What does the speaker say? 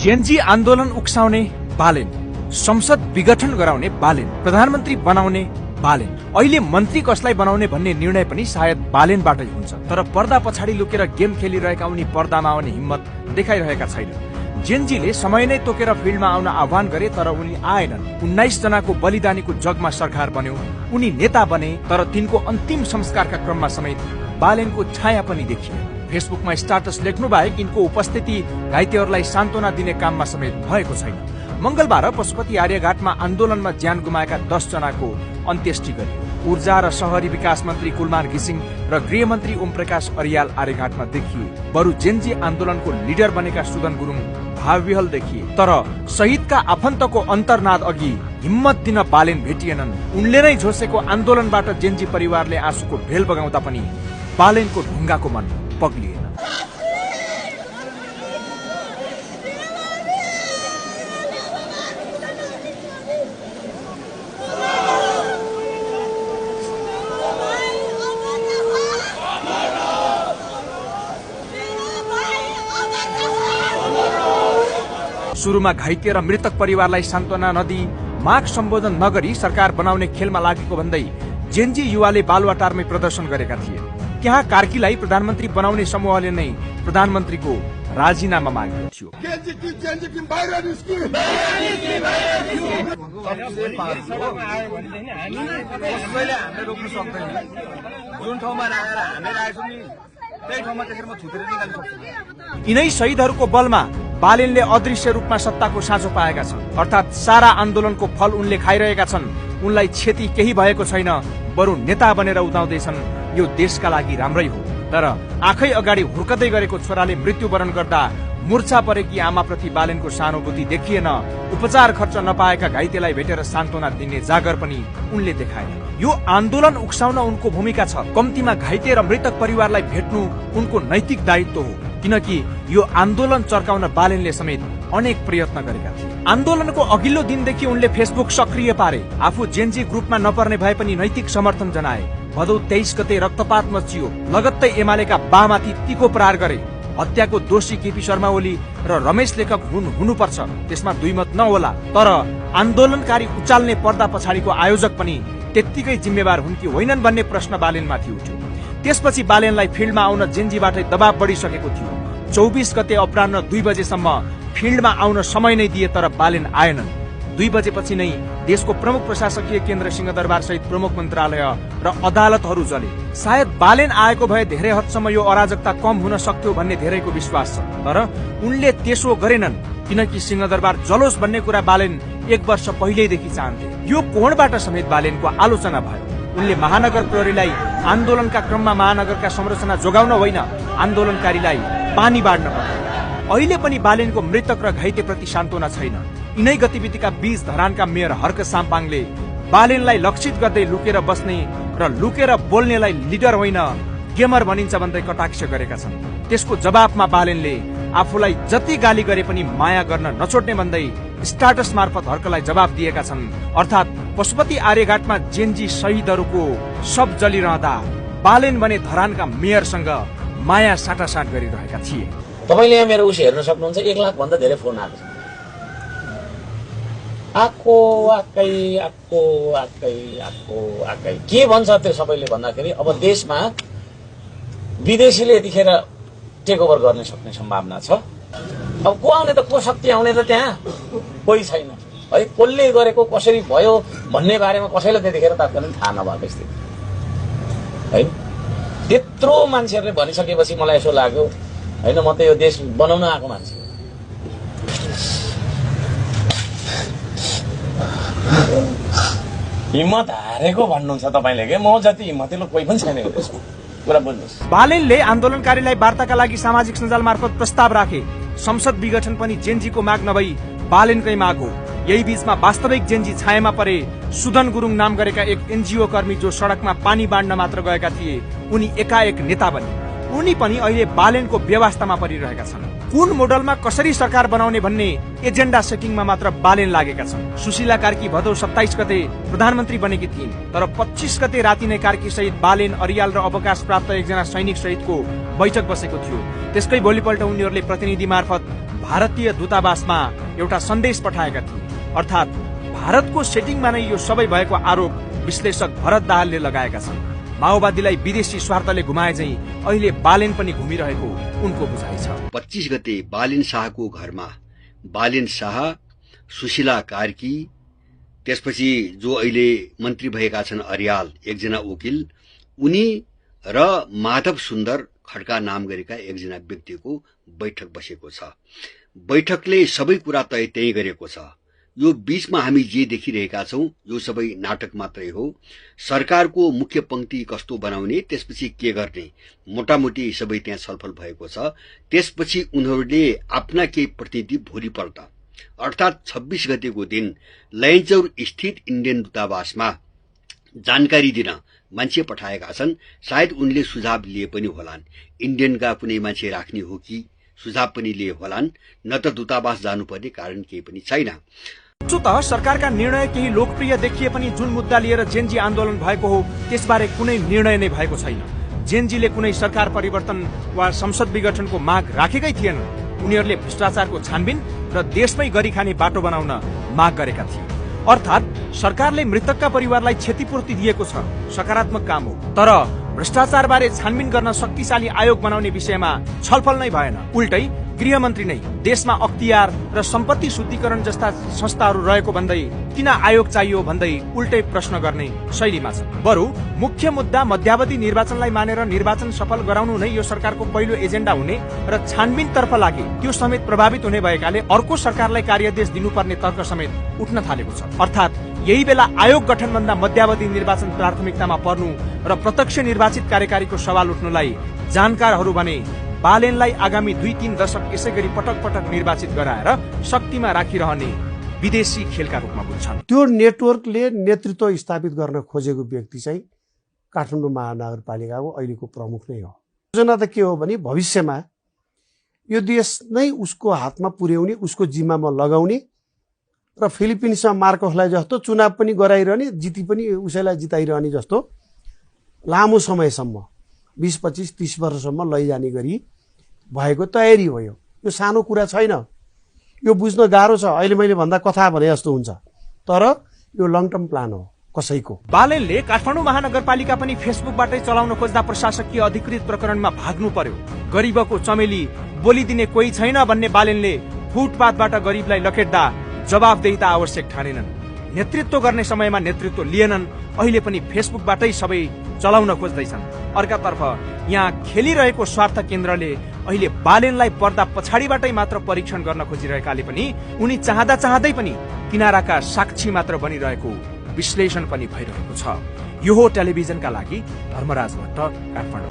Gen Z आन्दोलन उक्साउने बालेन, संसद विघटन गराउने बालेन, प्रधानमन्त्री बनाउने बालेन, अहिले मन्त्री कसलाई बनाउने भन्ने निर्णय पनि सायद बालेनबाटै हुन्छ। तर पर्दा पछाडि लुकेर गेम खेलिरहेका उनी पर्दामा आउने हिम्मत देखाइरहेका छैनन्। जेनजीले समय नै तोकेर फिल्डमा आउन आह्वान गरे तर उनी आएनन्। 19 जनाको बलिदानीको जगमा सरकार बन्यो, उनी नेता बने, तर तिनको अन्तिम संस्कारका क्रममा समेत बालेनको छाया पनि देखियो। फेसबुकमा स्टाटस लेख्नु बाहेक यिनको उपस्थिति घाइतेहरूलाई सान्त्वना दिने काममा समेत भएको छैन। मंगलबार पशुपति आर्यघाटमा आन्दोलनमा ज्यान गुमाएका 10 जनाको अन्त्येष्टि गरियो। ऊर्जा र शहरी विकास मन्त्री कुलमान घिसिङ र गृहमन्त्री ओमप्रकाश अरियाल आर्यघाटमा देखिए। बरु जेनजी आन्दोलनको लिडर बनेका सुदन गुरुङ भावविहल देखिए। तर शहीदका आफन्तको अन्तर्नाद अघि हिम्मत दिन बालेन भेटिएनन्। उनले नै झोसेको आन्दोलनबाट जेनजी परिवारले आँसुको भेल बगाउँदा पनि बालेनको ढुङ्गाको मन पग्लिएन। सुरुमा घाइते र मृतक परिवारलाई सान्त्वना नदिई माग सम्बोधन नगरी सरकार बनाउने खेलमा लागेको भन्दै जेनजी युवाले बालुवाटारमै प्रदर्शन गरेका थिए। त्यहाँ कार्कीलाई प्रधानमन्त्री बनाउने समूहले नै प्रधानमन्त्रीको राजीनामा मागेको थियो। यिनै शहीदहरूको बलमा बालेनले अदृश्य रूपमा सत्ताको साँचो पाएका छन्। अर्थात् सारा आन्दोलनको फल उनले खाइरहेका छन्। उनलाई क्षति केही भएको छैन, बरु नेता बनेर उदाउँदैछन्। यो देशका लागि राम्रै हो। तर आँखै अगाडि हुर्कदै गरेको छोराले मृत्युवरण गर्दा मूर्छा परेकी आमाप्रति बालेनको सहानुभूति देखिएन। उपचार खर्च नपाएका घाइतेलाई भेटेर सान्त्वना दिने जागर पनि उनले देखाए। यो आन्दोलन उक्साउन उनको भूमिका छ। कम्तीमा घाइते र मृतक परिवारलाई भेट्नु उनको नैतिक दायित्व हो, किनकि यो आन्दोलन चर्काउन बालेनले समेत अनेक प्रयत्न गरेका थिए। आन्दोलनको अघिल्लो दिनदेखि उनले फेसबुक सक्रिय पारे। आफू जेनजी ग्रुपमा नपर्ने भए पनि नैतिक समर्थन जनाए। भदौ 23 गते रक्तपात मचियो। लगत्तै एमालेका बामाथि तीखो प्रहार गरे। हत्याको दोषी केपी शर्मा ओली र रमेश लेखक हुनुपर्छ, त्यसमा दुई मत नहोला। तर आन्दोलनकारी उचाल्ने पर्दा पछाडिको आयोजक पनि त्यत्तिकै जिम्मेवार हुन् कि होइनन् भन्ने प्रश्न बालेनमाथि उठ्यो। त्यसपछि बालेनलाई फिल्डमा आउन जेनजीबाटै दबाब बढिसकेको थियो। 24 गते अपराह्न 2 बजेसम्म फिल्डमा आउन समय नै दिए तर बालेन आएनन्। 2 बजेपछि नै देशको प्रमुख प्रशासकीय केन्द्र सिंहदरबार सहित प्रमुख मन्त्रालय र अदालतहरू जले। सायद बालेन आएको भए धेरै हदसम्म यो अराजकता कम हुन सक्थ्यो भन्ने धेरैको विश्वास छ। तर उनले त्यसो गरेनन्, किनकि सिंहदरबार जलोस् भन्ने कुरा बालेन 1 वर्ष पहिल्यैदेखि चाहन्थे। यो कोणबाट समेत बालेनको आलोचना भयो। उनले महानगर प्रहरीलाई आन्दोलनका क्रममा महानगरका संरचना जोगाउन होइन, आन्दोलनकारीलाई पानी बाँड्न पर्यो। अहिले पनि बालेनको मृतक र घाइते प्रति सान्त्वना छैन। यिनै गतिविधिका बीच धरानका मेयर हर्क साम्पाङले बालेनलाई लक्षित गर्दै लुकेर बस्ने र लुकेर बोल्नेलाई लिडर होइन गेमर भनिन्छ भन्दै कटाक्ष गरेका छन्। त्यसको जवाफमा बालेनले आफूलाई जति गाली गरे पनि माया गर्न नछोड्ने भन्दै स्टाटस मार्फत हर्कलाई जवाफ दिएका छन्। अर्थात् पशुपति आर्यघाटमा जेनजी शहीदहरूको सब जलिरहँदा बालेन भने धरानका मेयरसँग माया साटासाट गरिरहेका थिए। तपाईले यहाँ मेरो उस हेर्न सक्नुहुन्छ, 1 लाख भन्दा धेरै फोन आएको छ। आक्कै के भन्छ त्यो सबैले भन्दाखेरि अब देशमा विदेशीले यतिखेर टेक ओभर गर्न सक्ने सम्भावना छ। अब को आउने त, को शक्ति आउने त त्यहाँ कोही छैन है। कसले गरेको कसरी भयो भन्ने बारेमा कसैलाई त्यतिखेर तात्कालीन थाहा नभएको स्थिति है। त्यत्रो मान्छेहरूले भनिसकेपछि मलाई यसो लाग्यो होइन, म त यो देश बनाउन आएको मान्छे। हिम्मत हारेको भन्नुहुन्छ तपाईँले के? म जति हिम्मतिलो कोही पनि छैन यो देशमा, कुरा बुझ्नुहोस्। बालेनले आन्दोलनकारीलाई वार्ताका लागि सामाजिक सञ्जाल मार्फत प्रस्ताव राखे। संसद विघटन पनि जेनजीको माग नभई बालेनकै माग हो। यही बीचमा वास्तविक जेनजी छायामा परे। सुदन गुरुङ नाम गरेका एक एनजिओ कर्मी जो सड़कमा पानी बाँड्न मात्र गएका थिए, उनी एकाएक नेता बने। उनी पनि अहिले बालेनको व्यवस्थामा परिरहेका छन्। कुन मोडलमा कसरी सरकार बनाउने भन्ने एजेन्डा सेटिङमा मात्र बालेन लागेका छन्। सुशीला कार्की भदौ 27 गते प्रधानमन्त्री बनेकी थिइन्, तर 25 गते राति नै कार्की सहित बालेन, अरियाल र अवकाश प्राप्त एकजना सैनिक सहितको बैठक बसेको थियो। त्यसकै भोलिपल्ट उनीहरूले प्रतिनिधि मार्फत भारतीय दूतावासमा एउटा सन्देश पठाएका थिए। अर्थात् भारतको सेटिङमा नै यो सबै भएको आरोप विश्लेषक भरत दाहालले लगाएका छन्। माओवादीलाई विदेशी स्वार्थले घुमाए झै अहिले बालेन पनि घुमिरहेको उनको बुझाइ छ। 25 गते बालेन शाहको घरमा बालेन शाह, सुशीला कार्की, त्यसपछि जो अहिले मन्त्री भएका छन् अरियाल, एकजना वकिल, उनी र माधव सुन्दर खड्का नाम गरेका एकजना व्यक्तिको बैठक बसेको छ। बैठकले सबै कुरा तय गरेको छ। यो बीचमा हामी जे देखिरहेका छौं यो सबै नाटक मात्रै हो। सरकारको मुख्य पंक्ति कस्तो बनाउने, त्यसपछि के गर्ने, मोटामोटी सबै त्यहाँ छलफल भएको छ। त्यसपछि उनीहरूले आफ्ना केही प्रतिनिधि भोलिपल्ट अर्थात् 26 गतेको दिन लैनचौर स्थित इन्डियन दूतावासमा जानकारी दिन मान्छे पठाएका छन्। सायद उनले सुझाव लिए पनि होलान्, इन्डियनका कुनै मान्छे राख्ने हो कि सुझाव पनि लिए होलान्, न त दूतावास जानुपर्ने कारण केही पनि छैन। त सरकारका निर्णय केही लोकप्रिय देखिए पनि जुन मुद्दा लिएर जेनजी आन्दोलन भएको हो त्यसबारे कुनै निर्णय नै भएको छैन। जेनजीले कुनै सरकार परिवर्तन वा संसद विघटनको माग राखेकै थिएनन्। उनीहरूले भ्रष्टाचारको छानबिन र देशमै गरी खाने बाटो बनाउन माग गरेका थिए। अर्थात् सरकारले मृतकका परिवारलाई क्षतिपूर्ति दिएको छ, सकारात्मक काम हो। तर भ्रष्टाचारबारे छानबिन गर्न शक्तिशाली आयोग बनाउने विषयमा छलफल नै भएन। उल्टै गृहमन्त्री नै देशमा अख्तियार र सम्पत्ति शुद्धिकरण जस्ता संस्थाहरू रहेको भन्दै किन आयोग चाहियो भन्दै उल्टै प्रश्न गर्ने शैलीमा छ। बरु मुख्य मुद्दा मध्यावधि निर्वाचनलाई मानेर निर्वाचन सफल गराउनु नै यो सरकारको पहिलो एजेन्डा हुने र छानबिन तर्फ लागे त्यो समेत प्रभावित हुने भएकाले अर्को सरकारलाई कार्यदेश दिनुपर्ने तर्क समेत उठ्न थालेको छ। अर्थात् यही बेला आयोग गठनभन्दा मध्यावधि निर्वाचन प्राथमिकतामा पर्नु र प्रत्यक्ष निर्वाचित कार्यकारीको सवाल उठ्नुलाई जानकारहरू भने बालेनलाई आगामी 2-3 दशक यसै गरी पटक पटक निर्वाचित गराएर शक्तिमा राखिरहने विदेशी खेलका रूपमा बुझ्छन्। त्यो नेटवर्कले नेतृत्व स्थापित गर्न खोजेको व्यक्ति चाहिँ काठमाडौँ महानगरपालिकाको अहिलेको प्रमुख नै हो। योजना त के हो भने भविष्यमा यो देश नै उसको हातमा पुर्याउने, उसको जिम्मामा लगाउने र फिलिपिन्समा मार्कोसलाई जस्तो चुनाव पनि गराइरहने, जिती पनि उसैलाई जिताइरहने जस्तो लामो समयसम्म 20-25-30 वर्षसम्म लैजाने गरी भएको तयारी हो। यो सानो कुरा छैन, यो बुझ्न गाह्रो छ। अहिले मैले भन्दा कथा भने जस्तो हुन्छ, तर यो लङ टर्म प्लान हो कसैको। बालेनले काठमाडौँ महानगरपालिका पनि फेसबुकबाटै चलाउन खोज्दा प्रशासकीय अधिकृत प्रकरणमा भाग्नु पर्यो। गरिबको चमेली बोलिदिने कोही छैन भन्ने बालेनले फुटपाथबाट गरिबलाई लखेट्दा जवाफदेहिता आवश्यक ठानेनन्। नेतृत्व गर्ने समयमा नेतृत्व लिएनन्, अहिले पनि फेसबुकबाटै सबै चलाउन खोज्दैछन्। अर्कातर्फ यहाँ खेलिरहेको स्वार्थ केन्द्रले अहिले बालेनलाई पर्दा पछाडिबाटै मात्र परीक्षण गर्न खोजिरहेकाले पनि उनी चाहँदा चाहँदै पनि किनाराका साक्षी मात्र बनिरहेको विश्लेषण पनि भइरहेको छ। यो हो टेलिभिजनका लागि धर्मराज भट्ट, काठमाडौँ।